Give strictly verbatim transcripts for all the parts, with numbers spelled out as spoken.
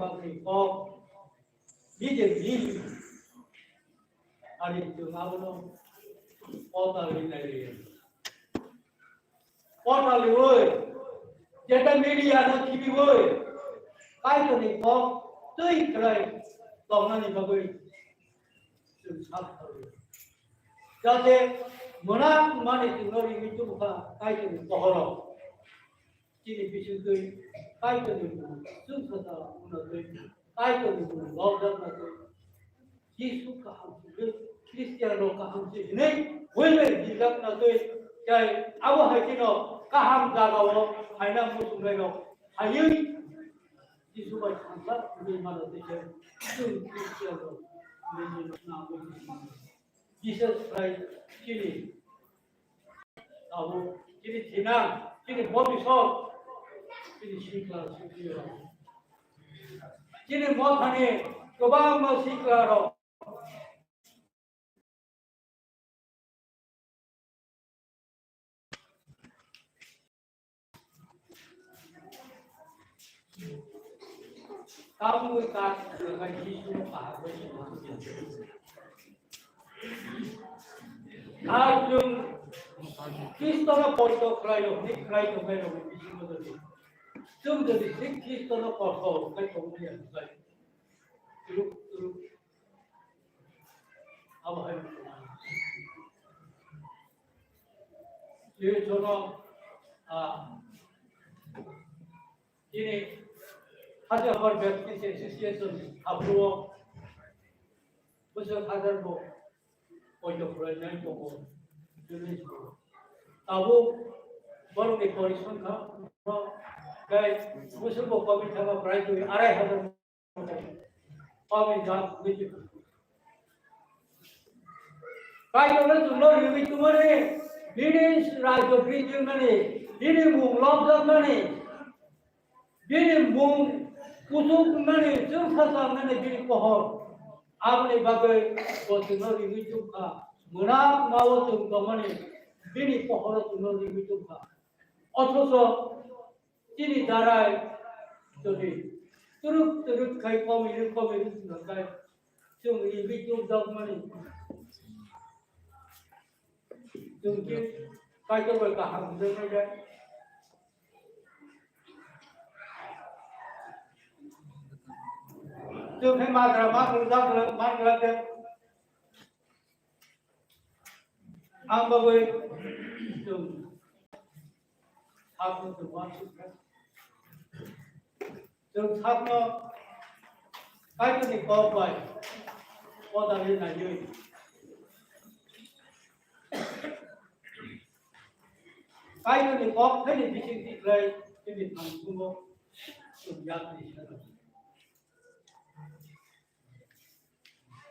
Kok, nijeni, ani chwng abono portal ni nai. Portal ni oi, jeta media no khibiwi, Kaitorni kok twi khlai tongnani bagwi chwng sak khlaio. Jate mwnakmani chwngno ringwi tubukha Kaitorni pohoro. Chini bisingtwi Kaitorni bumung chwng sacha wngna twi, Kaitorni bumung lobjakna twi, Jisu kaham se hwnwi, Khristianrok kaham se hwnwi, women dijakna twi, tei abo hai kheno kaham jagao phaina muchungnairok phaiwi Jisu bai thansa wngwi mano tei se chwng Khristianrok hwnwi nangwi Jesus Christ chini Abo chini thinang, chini bobisot, chini sikla, sikli rok. Chini mothani kwbangma sikla rok. Tabukni kak wngkha Jisu kaham bai swnam. Ar chwng Khristono poito khlaio, hwnwi khlai tongnairokni bisingo jodi chwng jodi thik Khristono kothor khlai tongmani ya, twrwk twrwk. Abo hai. Tei jono, ah, chini Hajar Baptist Association aphuru o bwswk hajar bo poito khwlainai tongo. Tabuk borokni porisan kha, tei bwswk bo komi thangma prai twi arai hajar. Kaitorno chwngno ringwi tongmani, bini rajyo bini wngmani, bini mung lobjakmani, bini mung kuchuk wngmani, chwngsacha wngmani, bini pohor. Aboni bagwi bo chwngno ringwi tongkha, mwnakmao chwng tongmani, bini pohoro chwngno ringwi tongkha. Othocho Chini darai jodi turuk turuk khai komi ruk komi ruk no khai chwng ringwi tubjak mani. Chwng khe Kaitor bai kaham hwnjaknai khe. Chwng khe magra magra jak magra khe. Ang bagwi chwng sakno chwng uansukha. Chwng sakno Kaitorni kok bai podari naiwi. Kaitorni kok thani bising tikhlai chini thangsungo chwng yakni saka.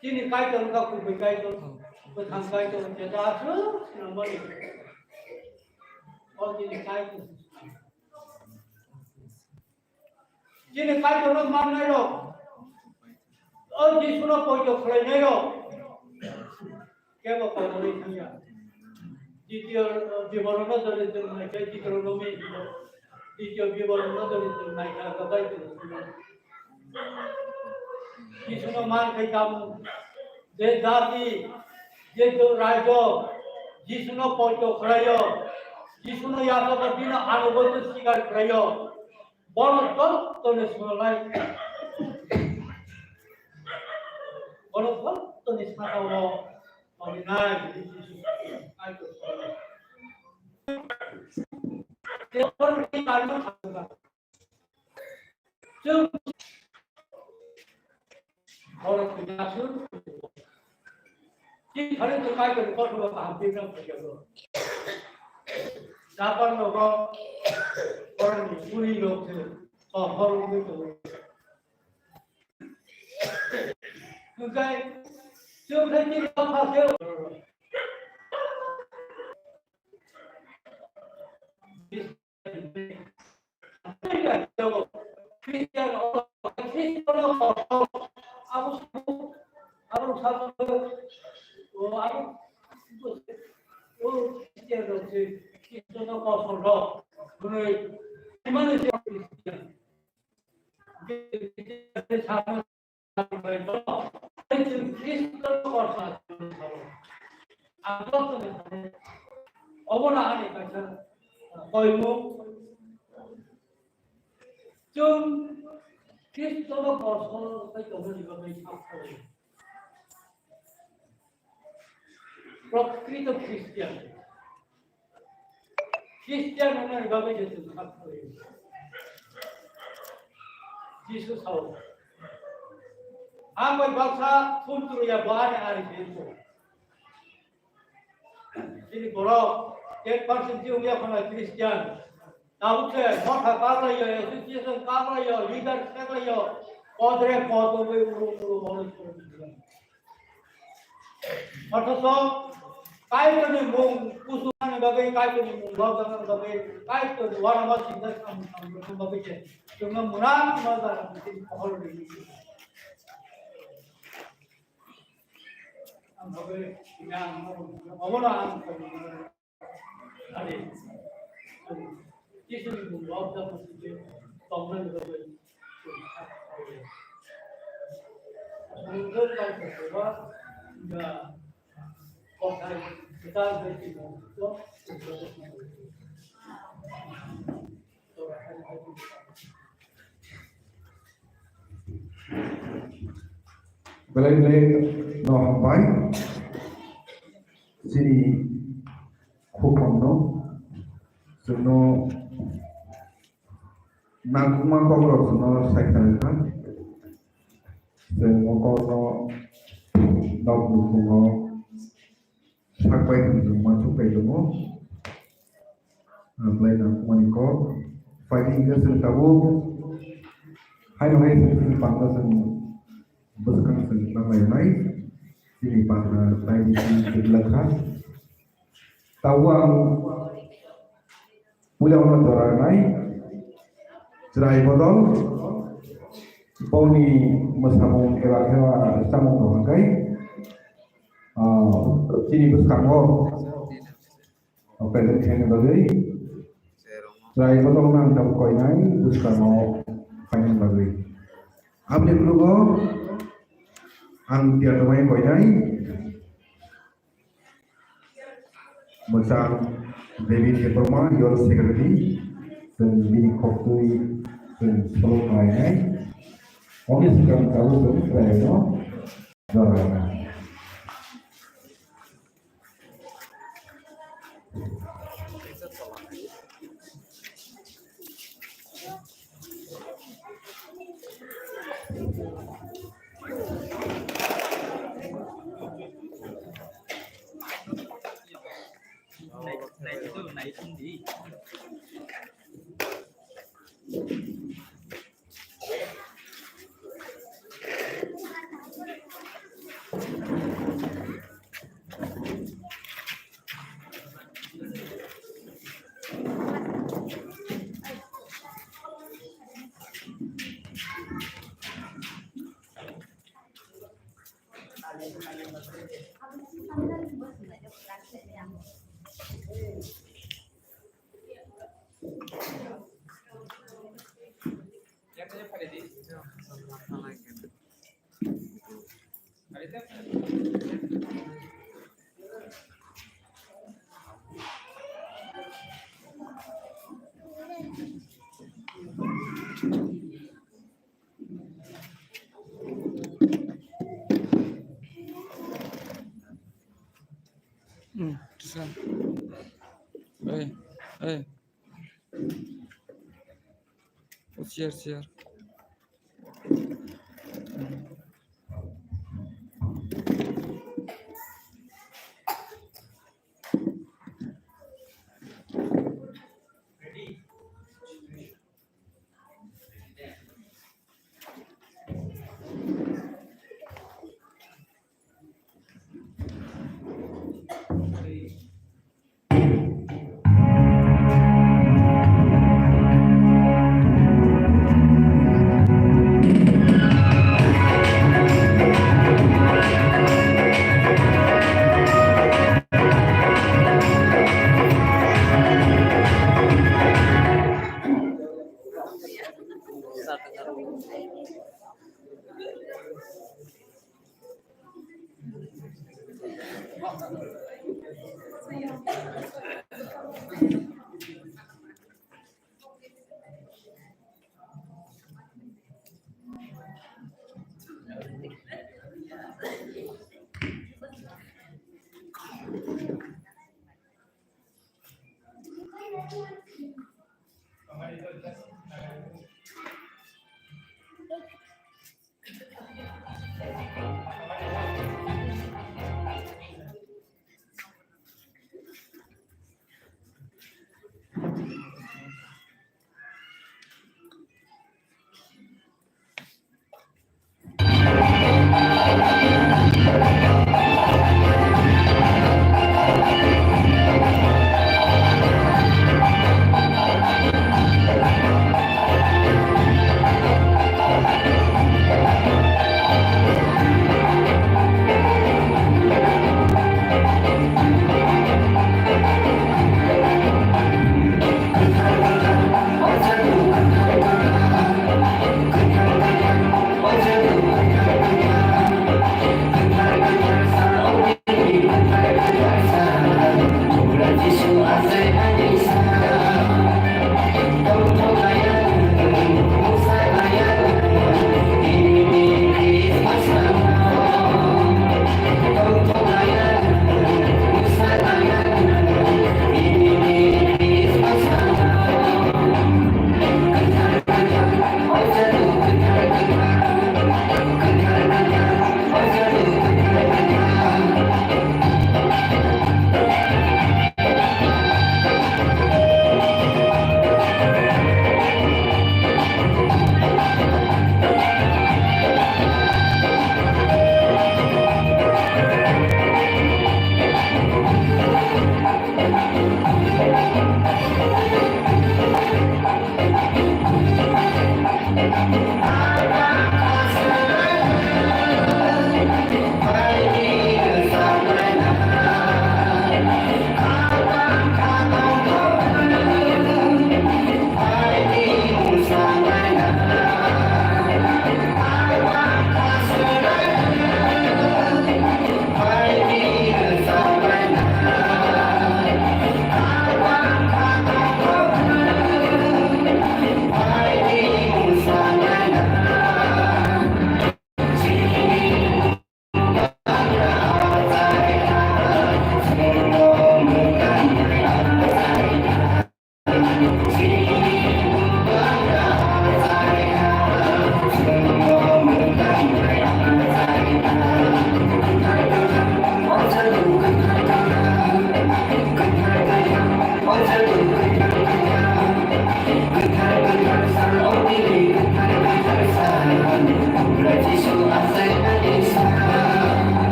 Chini Kaitor wngkha kubui Kaitor, kwthang Kaitor, jeta aswk swnamani. O chini Kaitor. Chini Kaitorno mannairok, o Jisuno poito khlainairok, kebo kotorwi thangya. Titiyo, eh, Biboronno jodi chwng naikhe Deuteronomy, titiyo Biboronno jodi chwng naikha, gabai chwng sino. Jisuno man khai tamo, je jati, je do-, raijo, Jisuno poito khlaio, Jisuno yachago bino anugoito sikar khlaio. Bono jottoni swnalai. Bono jottoni sakao tongwi nai hwnwi Jisu Kaitor swnamwi. Tei borokni karino sakha. Chwng Borok twi aswk. Chini thani to Kaitorni kothoma kaham twi nang phaikha. Japan rogo borokni puri rok se tohor wngwi tongo. Hwnkhe chwng khe chini bwkha se Obono ani kaisa koimung. Chwng Khristono bosol khai tongmani bagwi sakha. Prokrito Christian. Christian wngnani bagwi je chwng kha khwlwi. Jisu sao, "Ang bai baksa thum twrwi ya bo ani ari se ko." Chini borok ten percent ji wngya khwna Christian. Tabuk se motha kaglaiyo, association kaglaiyo, leader kaglaiyo, podre pod wngwi uru uru horo. Othocho Kaitorni mung kusu nani bagwi, Kaitorni mung lobjaknani bagwi, Kaitorni uanama sinda samung samung bagwi se chwngno mwnang ma jaga tei pohor rini. Ang bagwi yang obono ang Ani, Jisuni mung lobjakma simi tongnani bagwi chwng kha khaiya. Songwthwng kaitor seba, wngkha kothai kwtal bai tongmani bagwi chwng kha khaiya. Belai belai no hambai. Chini khopang no chwngno nangkukma kokrok chwngno saikha rwkha. Chwng o kokno nok nukhungo sak bai thwng chwng uansuk pai tongo. Ang belai nangkukmani kok. Phaidi hwnkhe chwng tabuk haino hai chwng chwng panda chwng bwskang chwng nanglainai. Chini panda tei bisi kwplak kha. Tabuk ang puila no jora rwnai. Chwrai bodol boni mwsamung eba khe chamung rok hwnkhe, ah, chini bwskango. O present khaina bagwi. Chwrai bodol nang tabuk koinai bwskango khaina bagwi. Aboni khulugo ang tiya tongmani koinai. Mwchang David Debbarma, your secretary. Chwng bini khoktwi chwng solo khlainai. Oboni swkang tabuk chwng chwraino jora rwnai. Hmm, kisa. Hey, hey. Oh, share, share.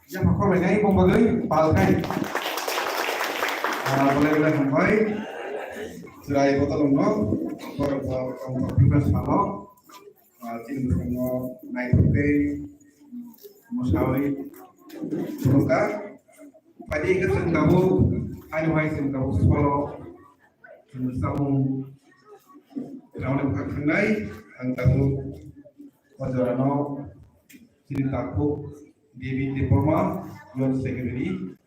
Yapha khorlainai bong bagwi pal khai. Ah, belai belai hambai. Chwrai bodolongno, borok bo tongthok prepare salo. Ah, chini bwskango naithok tei mwsawi phunukha. Phaidi khe chwng tabuk, haino hai chwng tabuk solo chwng chamung khlaina bwkha thangnai. Ang tabuk o jorano chini takhuk David Debbarma, Youth Secretary,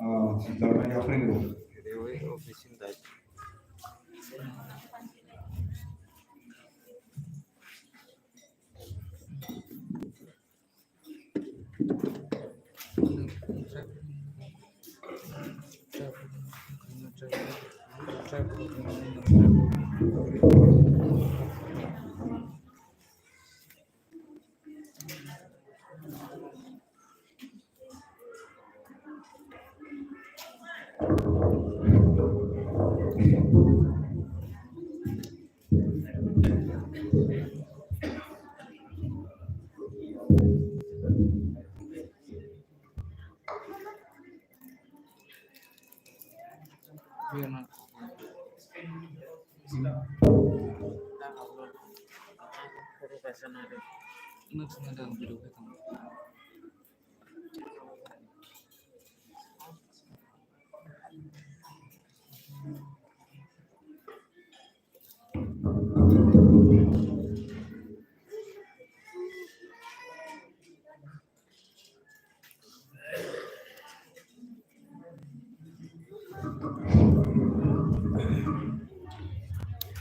ah, jornai yapharwi rwo.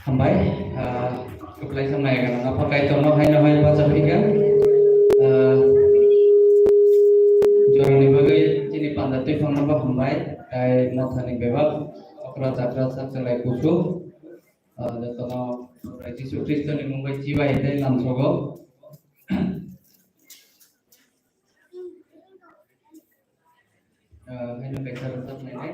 Hambai, ah, kwplaisa maya gana, nokha Kaitorno haino hai bacha phika. Ah, jorani bagwi chini panda twiphangno bo hambai, tei mothani bebak okra chakra sak chalai kusu. Ah, jotono Jisu Khristoni mung bai chibai tei lamsogo. Ah, haino kaisa rwchapnai nai.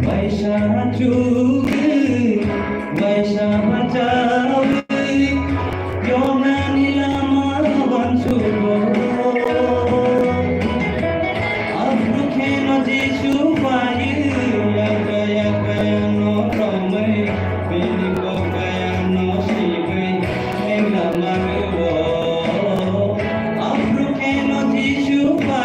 Waisa chugwi, waisa bachawi, yonani lama wansugo. Aphru kheno Jisu phaiwi, yakra yakra ano romwi, bini kokra ano sibwi, ning lama rwo. Aphru kheno Jisu phaiwi,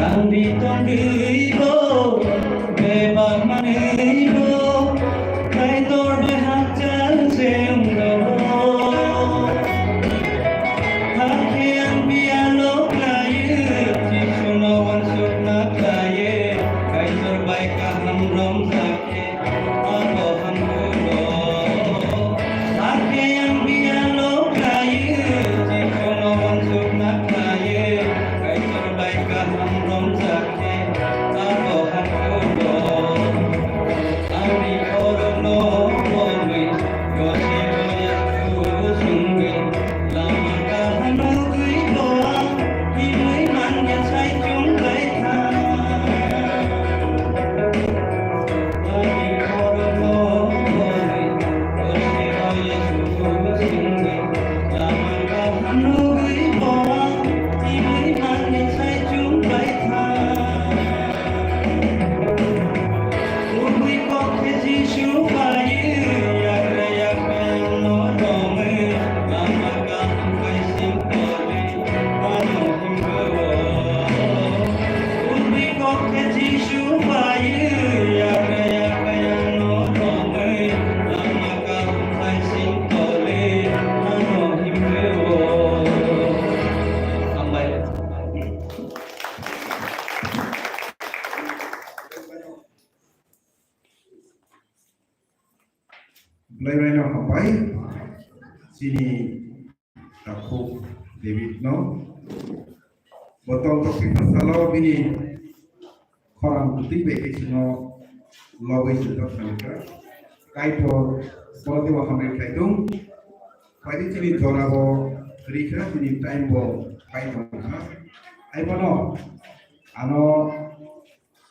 Rangdi tongwi bo, bebak manwi bo, Kaitor bai hakchal se wngno. Hakhe ang biyalo khlaiwi, Jisuno uansukna khlaiwi, Kaitor bai kaham romjak khe, abo hamkugo. Hakhe ang biyalo khlaiwi, Jisuno uansukna khlaiwi, Kaitor bai kaham romjak khe, abo hamkugo. Ani khorokno bonwi, gosiro yaku sungwi, lama kaham nugwi bo ang, himwi manya sai chwng bai kha. Ani khorokno bonwi, gosiro yaku sungwi, lama kaham nugwi bo ang, himwi manya sai chwng bai kha. Ubui kok khe Jisu bai, yakra yakra no romwi, lama kaham bai sing tongwi, ano himbo. Ubui kok khe Jisu bai, yakra yakra no romwi, lama kaham bai sing tongwi, ano himbo. Hambai. Belai belai no hambai chini takhuk David no. Bo tongthok khe salo bini khorang bwtwi bai khe chwngno lobwi se tongthok kha. Kaitor bono teibo hambai khlai thung. Paidi chini jora bo ri kha, chini time bo pai tong kha. Ai bono ano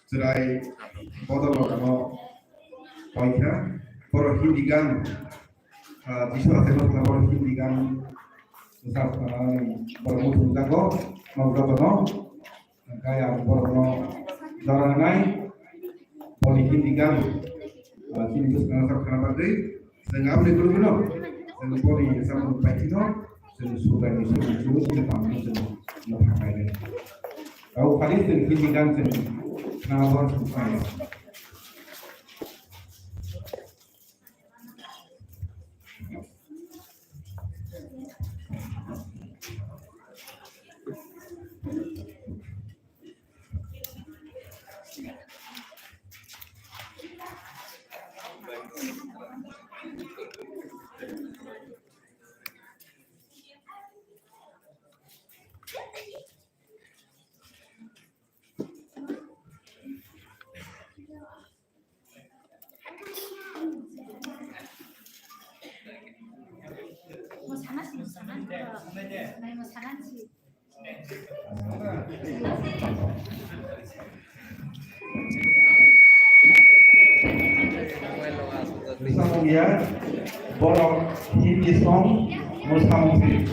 chwrai bodol rok ano paikha. Borok Hindi gan, ah, Jisu achaima thangna borok Hindi gan bwsa, ah, borok muchung jago, nok jotono. Hwnkhe ang borokno jora rwnai, boni Hindi gan, ah, chini bwskango sok khna bagwi. Chwng aboni khulumino, chwng boni samung paithino, chwng subraini samung chini pangno chwng no thangnai. Rao phali chwng Hindi gan chwng khna bagwi chwng phai. Samung ya, borok Hindi song, mo samung si.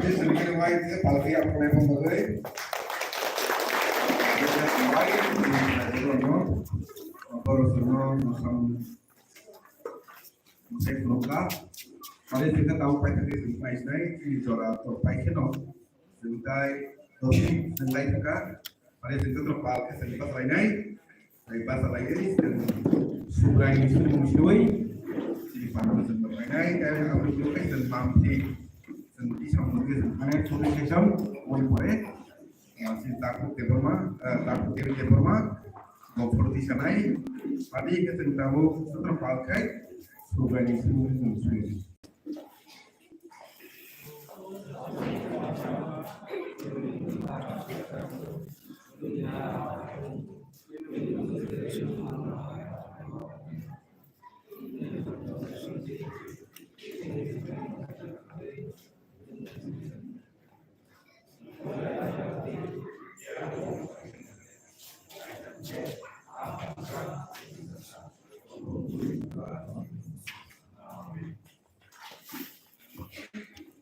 Chwng khe wai khe palki aphulai bom bagwi. Wai, borok chwngno mwsai phunukha. Palki chwngno tabuk paithakgwi chwng khlai sinai, chini jora tor pai kheno. Chwng tai dosi chwng lai thangkha. Palki chwng joto palkhe chwng bachalainai. Tei bachalainai chwng Subraiyungni suri mungsiwi chini palno chwng rwlainai. Tei aboni ulo khe chwng mampli chwng tisong mungkhe chwng thangnai chwng session wngwi pore. Ah, chini Takhuk Debbarma, ah, Takhuk Kevin Debbarma, bo photo tisanai. Palki khe chwng tabuk joto palkhe Subraiyungni suri mungkhe chwng suri.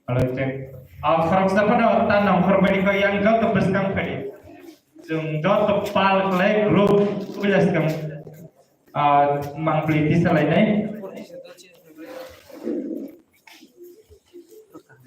Alo, check. Ah, khoroksa phano ta nongkhor bini kho yang joto bwskang phadi. Chwng joto pal khlai group puila swkang, ah, mangpli tisa lainai.